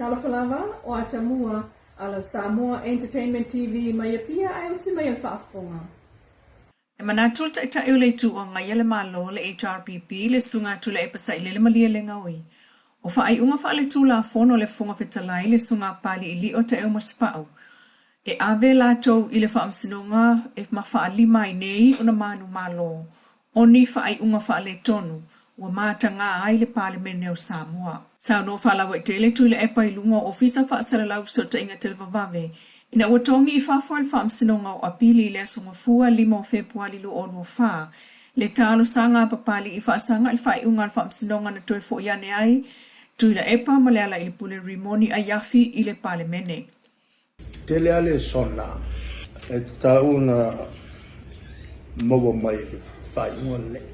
Talofa lava, o Atamua, a lau Samoa Entertainment TV mai Apia ae usi mai e le faafofoga. E manatu le Taitai o le Itu Agaia le Malo, le HRPP, le Susuga Tuilaepa Sailele Malielegaoi, o faaiuga faaletulafono a le Fofoga Fetalai, le Susuga Papali'i Taeau Masepau, e ave latou i le Faamasinoga e ma faalima ai nei ona manumalo o ni faaiuga faaletonu ua mataga ai le Palemene o Samoa. Saunoa faalauaitele Tuilaepa i luga o Ofisa Faasalalau Fesootaiga Televavave ina ua togi i fafo e le Faamasinoga o Apili i le Aso Gafua 5 o Fepuali 2024 le talosaga a Papali'i faasaga i le faaiuga a le Faamasinoga na toe foi ane ai Tuilaepa ma Lealailepule Rimoni Aiafi i le Palemene. Tele lava le sona e tatau ona maua mai i le faaiuga lenei.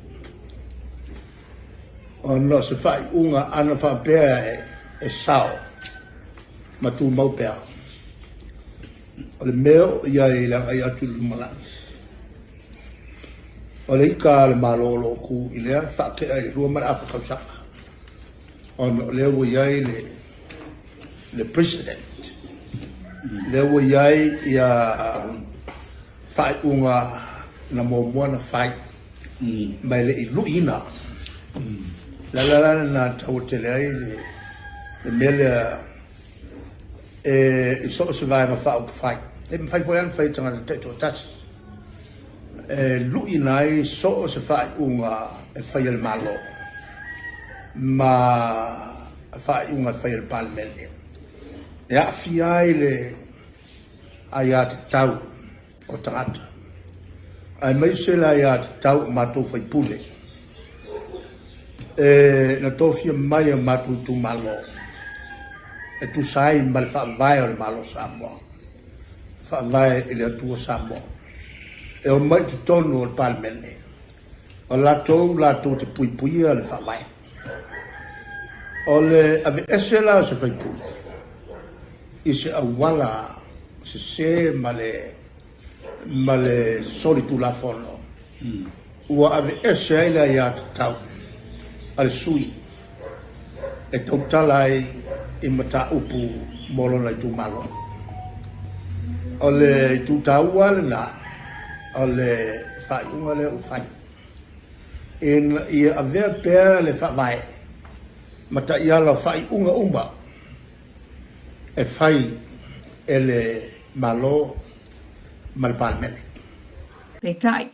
Ona o se faaiuga ana faapea e sao ma tumau pea, o le mea o i ai i le agai atu i le lumanai, o le ika a le Malo o lo o ku i lea faatea i le 2 ma le afa tausaga, ona o lea ua i ai le le President, lea ua i ai ia faaiuga na muamua na fai ma e le i luiina. O le ala la lena e taua tele ai le mea lea e i so o se vaega faaupufai, e mafai foi lava ona fai e tagata taitoatasi, e luiina ai so o se faaiuga e fai e le Malo ma faaiuga e fai e le Palemene e aafia ai le aiatatau o tagata, aemaise le aiatatau o matou faipule e na tofia mai e o matou itumalo e tusa ai ma le faavae o le Malo o Samoa, faavae i le Atua Samoa, e omai i totonu o le Palemene, o latou latou te puipuia le faavae. O le aveese la o se faipule i se auala sese ma le ma le solitulafono, ua aveese ai le aiatatau a le sui e tautala ai i mataupu mo lona itumalo. O le itu taua lena o le faaiuga lea ua fai, ina ia avea pea le faavae ma taiala o faaiuga uma e fai e le Malo ma le Palemene. Peitai,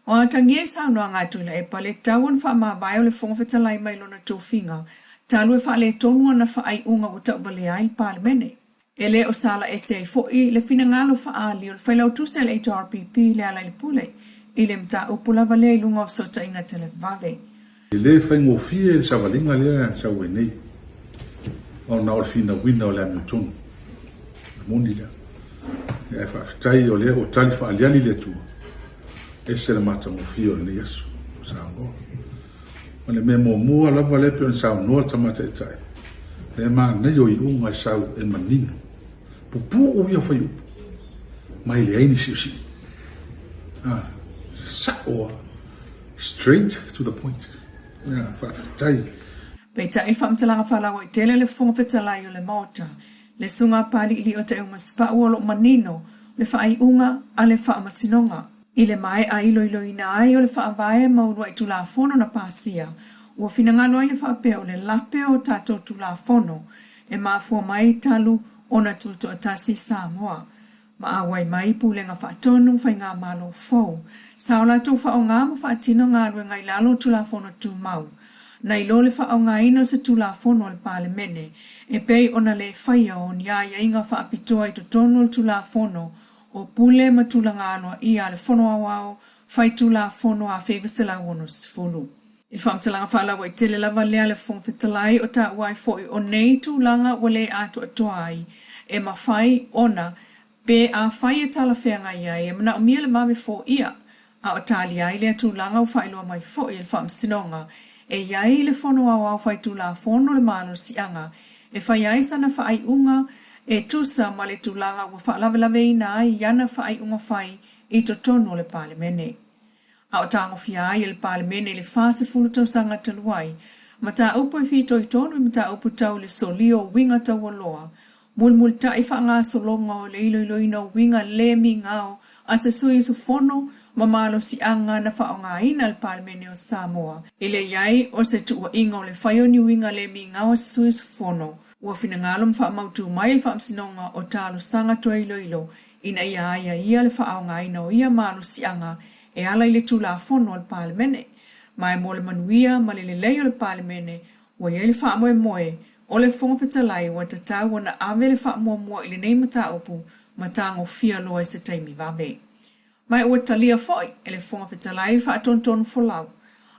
o atagia i saunoaga a Tuilaepa le tau o na faamavae o le Fofoga Fetalai mai lona tofiga talu e faaletonu ana faaiuga ua tauvalea ai le Palemene. E le o sala ese ai foi le finagalo faaali o le Failautusi a le HRPP Lealailepule i le mataupu lava lea i luga o fesootaiga televavave. E le faigofie le savaliga lea e sau ai nei, ona o le finauina o le amiotonu. O le moni lea. Ae faafetai o lea ua tali faaaliali le Atua, ese le matagofie o lenei aso o Samoa. O le mea muamua lava lea pei ona saunoa le Tama Taitai, le manaia o iuga e sau e manino. Pupuu ia fuaiupu, ma e leai ni siusiu. Ah, sa'o lava. Straight to the point. Ia, faafetai. Peitai le faamatalaga faalauaitele a le Fofoga Fetalai o le Maota, le Susuga a Papali'i o Taeumasepau o lo o manino le faaiuga a le Faamasinoga. I le maea iloiloina ai o le Faavae ma uluai Tulafono na pasia, ua finagalo ai e faapea o le lape o tatou Tulafono e mafua mai talu ona tutoatasi Samoa. Ma auai mai Pulega Faatonu, Faigamalo fou, sa o latou faaaoga ma faatino galuega i lalo o Tulafono Tumau, nai lo le faaaogaina o se Tulafono a le Palemene e pei ona le faia o ni aiaiga faapitoa i totonu o le Tulafono o Pule ma Tulaga Aloaia a le Fono Aoao Faitulafono 1960. I le faamatalaga faalauaitele lava lea a le Fofoga Fetalai o taua ai foi o nei tulaga ua le atoatoa ai e mafai ona pe afai e talafeagai ai e manaomia le vave foia a o talia ai lea tulaga ua faailoa mai foi e le Faamasinoga e i ai le Fono Aoao Faitulafono le malosiaga e fai ai sana faaiuga e tusa ma le tulaga ua faalavelaveina ai i ana faaiuga fai i totonu o le Palemene. A o tagofia ai e le Palemene i le 40 tausaga talu ai. Mataupu e fitoitonu i mataupu tau le solia o uiga taualoa, mulimulita'i faagasologa o le iloiloina o uiga le migao a se sui usufono ma malosiaga na faaaogaina e le Palemene o Samoa i le i ai o se tuuaiga o le fai o ni uiga le migao a se sui usufono. Ua finagalo ma faamautu mai le Faamasinoga o talosaga toe iloilo ina ia aiaia le faaaogaina o ia malosiaga e ala i le Tulafono a le Palemene. Ma e mo le manuia ma le lelei o le Palemene, ua i ai le faamoemoe o le Fofoga Fetalai ua tatau ona ave le faamuamua i lenei mataupu ma tagofia loa i se taimi vave. Ma ua talia foi e le Fofoga Fetalai le faatonutonu folau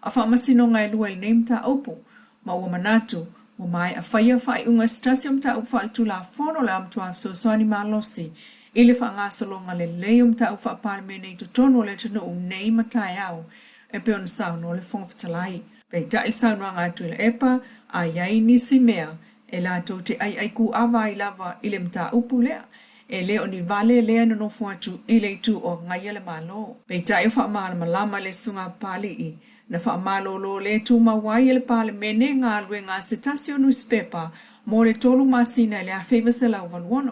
a faamasinoga e lua i lenei mataupu, ma ua manatu ua maea faia faaiuga i se tasi o mataupu faaletulafono o le a matua fesoasoani malosi i le faagasologa lelei o mataupu faa-Palemene i totonu o le atunuu nei ma taeao, e pei ona saunoa le Fofoga Fetalai. Peitai le saunoaga a Tuilaepa, a i ai nisi mea e latou te aiaikūʻava ai lava i le mataupu lea, e le o ni vale lea e nonofo atu i le itu o agaia le Malo. Peitai o faamalamalama le Susuga Papali'i, na faamalolo le tumau ai e le Palemene galuega a se tasi o nusipepa mo le tolu masina i le 1986.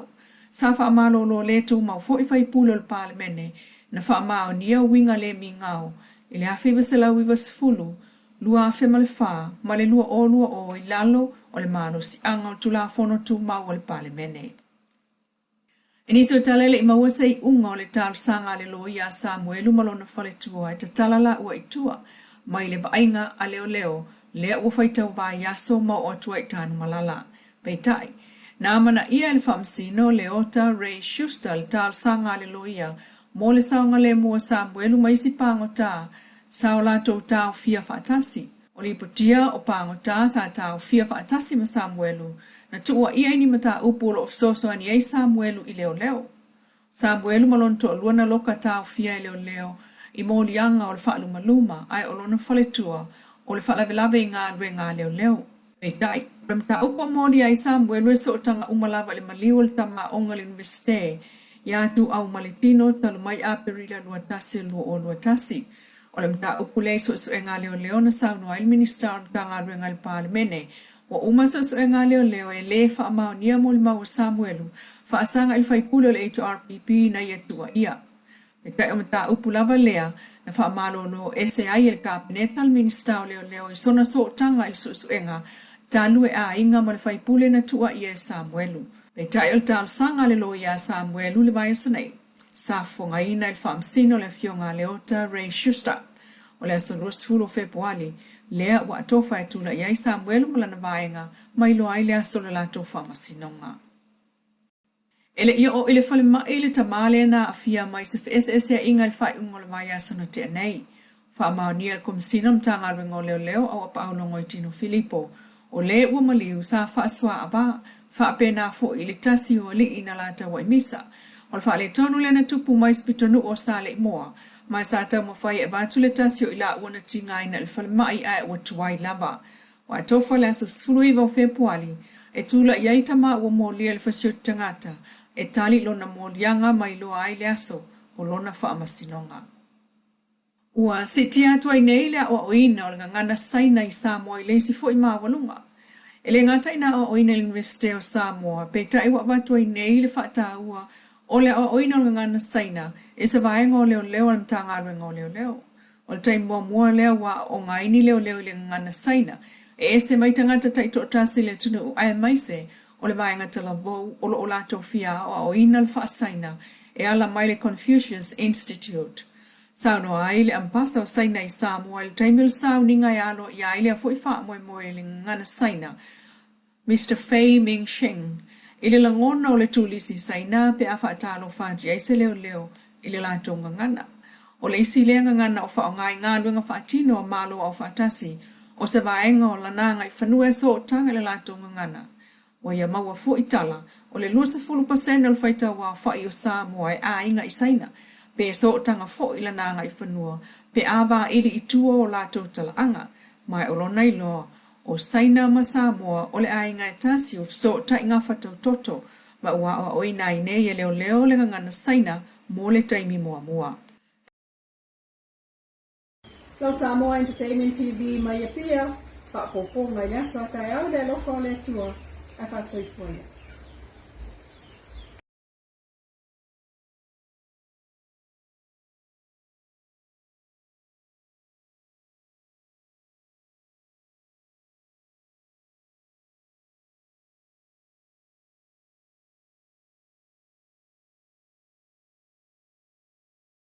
Sa faamalolo le tumau foi faipule o le Palemene na faamaonia uiga le migao i le 1990, 2004 ma le 2020 i lalo o le malosiaga o le Tulafono Tumau a le Palemene. I nisi o tala e le i maua se iuga o le talosaga a le loia a Samuelu ma lona faletua e tatala laua i tua mai le vaaiga a leoleo lea ua faitau vaiaso ma oo atu ai i Tanumalala. Peitai, na amanaia e le Faamasino Leota Ray Schuster le talosaga a le loia mo le saogalemu o Samuelu ma isi pagota sa o latou taofia faatasi. O lipotia o pagota sa taofia faatasi ma Samuelu, na tuuaia i ni mataupu o lo o fesoasoani ai Samuelu i leoleo. Samuelu ma lona toalua na loka taofia e leoleo i moliaga o le faalumaluma ae o lona faletua o le faalavelave i galuega a leoleo. Peitai, o le mataupu ua molia ai Samuelu e sootaga uma lava i le maliu o le tama aoga i le Iunivesite iā Tuuau Maletino talu mai Aperila 21 2021. O le mataupu lea i suesuega a leoleo na saunoa ai le Minisita o le Matagaluega i le Palemene, ua uma suesuega a leoleo e lē faamaonia molimau a Samuelu faasaga i le faipule o le HRPP na ia tuuaia. Peitai o mataupu lava lea na faamalolo ese ai e le Kapeneta le Minisita o Leoleo i sona sootaga i le suesuega talu e aiga ma le faipule na tuuaia e Samuelu. Peitai o le talosaga a le loia a Samuelu i le vaiaso nei, sa fofogaina e le Faamasino le Afioga a Leota Ray Schuster. O le aso 20 o Fepuali, lea ua atofa e tulai ai Samuelu ma lana vaega ma iloa ai le aso o le latou faamasinoga. E le i oo i le falemai le tama lea na aafia mai se feeseeseaiga i le faaiuga o le vaiaso na tea nei. Faamaonia e le Komesina o le Matagaluega o Leoleo Auapaau Logoitino Filipo, o le ua maliu sa faasoaava faapena foi i le tasi o alii na latou misa. O le faaletonu lea na tupu mai se pitonuu o Saleimoa, ma sa taumafai e avatu le tasi o i laua na tigaina i le falemai ae ua tuai lava. Ua atofa le aso 19 o Fepuali e tulai ai tama ua molia i le fasioti tagata e tali lona moliaga ma iloa ai le aso o lona faamasinoga. Ua siitia atu ai nei le aoaoina o le gagana Saina i Samoa i le isi foi maualuga. E le gata ina aoaoina i le Iunivesite o Samoa, peitai ua avatu ai nei le faataua o le aoaoina o le gagana Saina e se vaega o leoleo a le Matagaluega o Leoleo. O le taimi muamua lea ua aooga ai ni leoleo i le gagana Saina e ese mai tagata taitoatasi i le atunuu aemaise o le vaega talavou o lo o latou fia aoaoina le faa-Saina e ala mai le Confucius Institute. Saunoa ai le Ambasa o Saina i Samoa i le taimi o le sauniga e aloaia ai lea foi faamoemoe i le gagana Saina, Mister Fei Mingsheng, i le lagona o le turisi Saina pe a faatalofa atu i ai se leoleo i le latou gagana. O le isi lea gagana o faaaoga i galuega faatino a Malo Aufaatasi, o se vaega o lana agaifanua e sootaga i le latou gagana. Ua ia maua foi tala, o le 20% o le faitau aofai o Samoa e aiga i Saina, pe sootaga foi lana agaifanua pe a vaili i tua o latou talaaga, ma o lona iloa, o Saina ma Samoa o le aiga e tasi o fesootai gafatautoto ma ua aoaoina ai nei e leoleo le gagana Saina mo le taimi muamua. Lau Samoa Entertainment TV mai Apia, faaopoopoga i le aso a taeao i le alofa o le Atua, ae faasoifua ia.